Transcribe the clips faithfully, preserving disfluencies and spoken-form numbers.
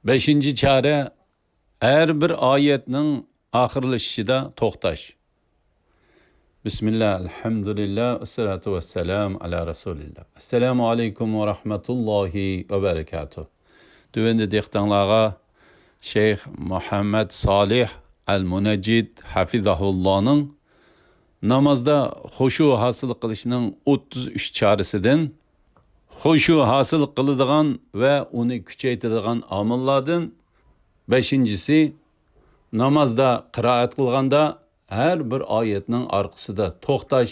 بەشىنچى چارە، ھەر بىر ئايەتنىڭ ئاخىرلىشىشىدا توختاش. بىسمىللا، ئەلھەمدۇلىللا، ۋەسسالاتۇ ۋەسسالامۇ ئەلا رەسۇلىللا. ئەسسالامۇ ئەلەيكۇم ۋە رەھمەتۇللاھى ۋە بەرىكاتۇھ. تۆۋەندە دىققىتىڭلارغا شەيخ مۇھەممەد سالىھ ئەل مۇنەججىد ھەفىزەھۇللانىڭ نامازدا خۇشۇ ھاسىل قىلىشنىڭ ئوتتۇز ئۈچ چارىسىدىن، خۇشۇ ھاسىل قىلىدىغان ۋە ئۇنى كۈچەيتىدىغان ئامىللاردىن بەشىنچىسى، نامازدا قىرائەت قىلغاندا ھەر بىر ئايەتنىڭ ئارقىسىدا توختاش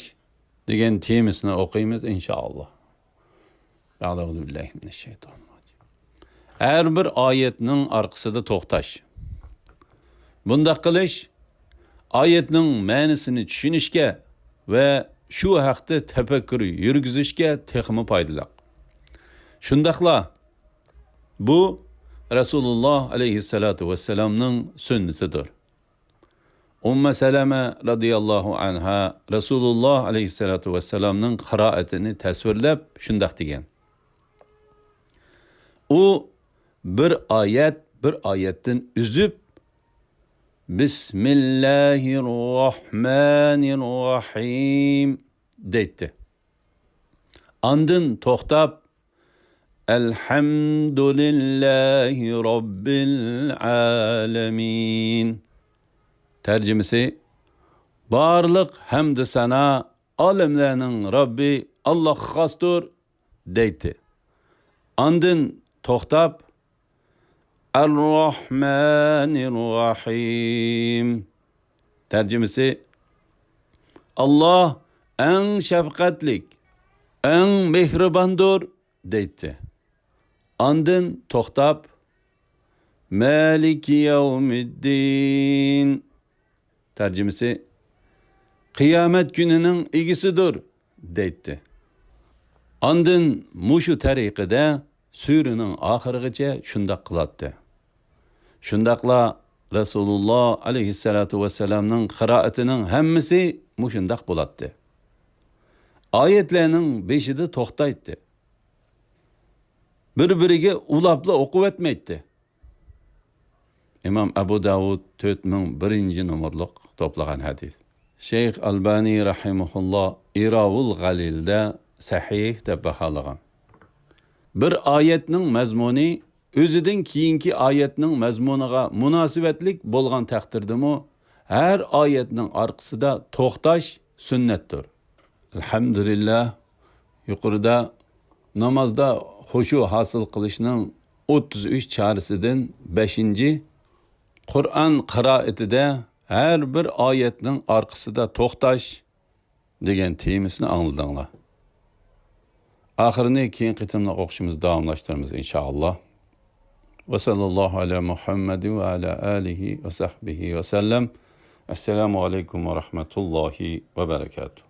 دېگەن تېمىسىنى ئوقۇيمىز، ئىنشائاللا. ھەر بىر ئايەتنىڭ ئارقىسىدا توختاش. بۇنداق قىلىش ئايەتنىڭ مەنىسىنى چۈشىنىشكە ۋە شۇ ھەقتە تەپەككۇر يۈرگۈزۈشكە تېخىمۇ پايدىلىق. شۇنداقلا بۇ رەسۇلۇللا ئەلەيھىسسالاتۇ ۋەسسالامنىڭ سۈننىتىدۇر. ئۇممۇ سەلەمە رەزىياللاھۇ ئەنھا رەسۇلۇللا ئەلەيھىسسالاتۇ ۋەسسالامنىڭ قىرائىتىنى تەسۋىرلەپ شۇنداق دېگەن: ئۇ بىر ئايەت، بىر ئايەتتىن ئۈزۈپ، بىسمىللاھىرراھمانىرراھىم دەيتتى. ئاندىن توختاپ، ئەلھەمدۇلىللاھى رەببىل ئالەمىن. تەرجىمىسى: بارلىق ھەمدۇ سانا ئالەملەرنىڭ رەببى ئاللاھقا خاستۇر دەيتتى. ئاندىن توختاپ، ئەرراھمانىرراھىم. تەرجىمىسى: ئاللاھ ئەڭ شەپقەتلىك، ئەڭ مېھرىباندۇر دەيتتى. ئاندىن توختاپ، مالىكى يەۋمىددىن. تەرجىمىسى: قىيامەت كۈنىنىڭ ئىگىسىدۇر دەيتتى. ئاندىن مۇشۇ تەرىقىدە سۈرىنىڭ ئاخىرىغىچە شۇنداق قىلاتتى. شۇنداقلا رەسۇلۇللا ئەلەيھىسسالاتۇ ۋەسسالامنىڭ قىرائىتىنىڭ ھەممىسى مۇشۇنداق بولاتتى. ئايەتلەرنىڭ بېشىدا توختايتتى. بىر-بىرىگە ئۇلاپلا ئوقۇۋەتمەيتتى. ئىمام ئەبۇ داۋۇد تۆت مىڭ بىرىنچى نومۇرلۇق توپلىغان ھەدىس. شەيخ ئەلبانى رەھىمەھۇللا ئىراۋۇل غەلىلدە سەھىھ دەپ باھالىغان. بىر ئايەتنىڭ مەزمۇنى ئۆزىدىن كېيىنكى ئايەتنىڭ مەزمۇنىغا مۇناسىۋەتلىك بولغان تەقدىردىمۇ، ھەر ئايەتنىڭ ئارقىسىدا توختاش سۈننەتتۇر. ئەلھەمدۇلىللا، يۇقىرىدا نامازدا خۇشۇ ھاسىل قىلىشنىڭ ئوتتۇز ئۈچ چارىسىدىن بەشىنچى، قۇرئان قىرائىتىدە ھەر بىر ئايەتنىڭ ئارقىسىدا توختاش دېگەن تېمىسىنى ئاڭلىدىڭلار. ئاخىرىنى كېيىنكى قېتىملىق ئوقۇشىمىزدا داۋاملاشتۇرىمىز، ئىنشائاللا. ۋە سەللەللاھۇ ئەلا مۇھەممەدىن ۋە ئەلا ئالىھى ۋە سەھبىھى ۋە سەللەم. ئەسسالامۇ ئەلەيكۇم ۋە رەھمەتۇللاھى ۋە بەرەكاتۇھ.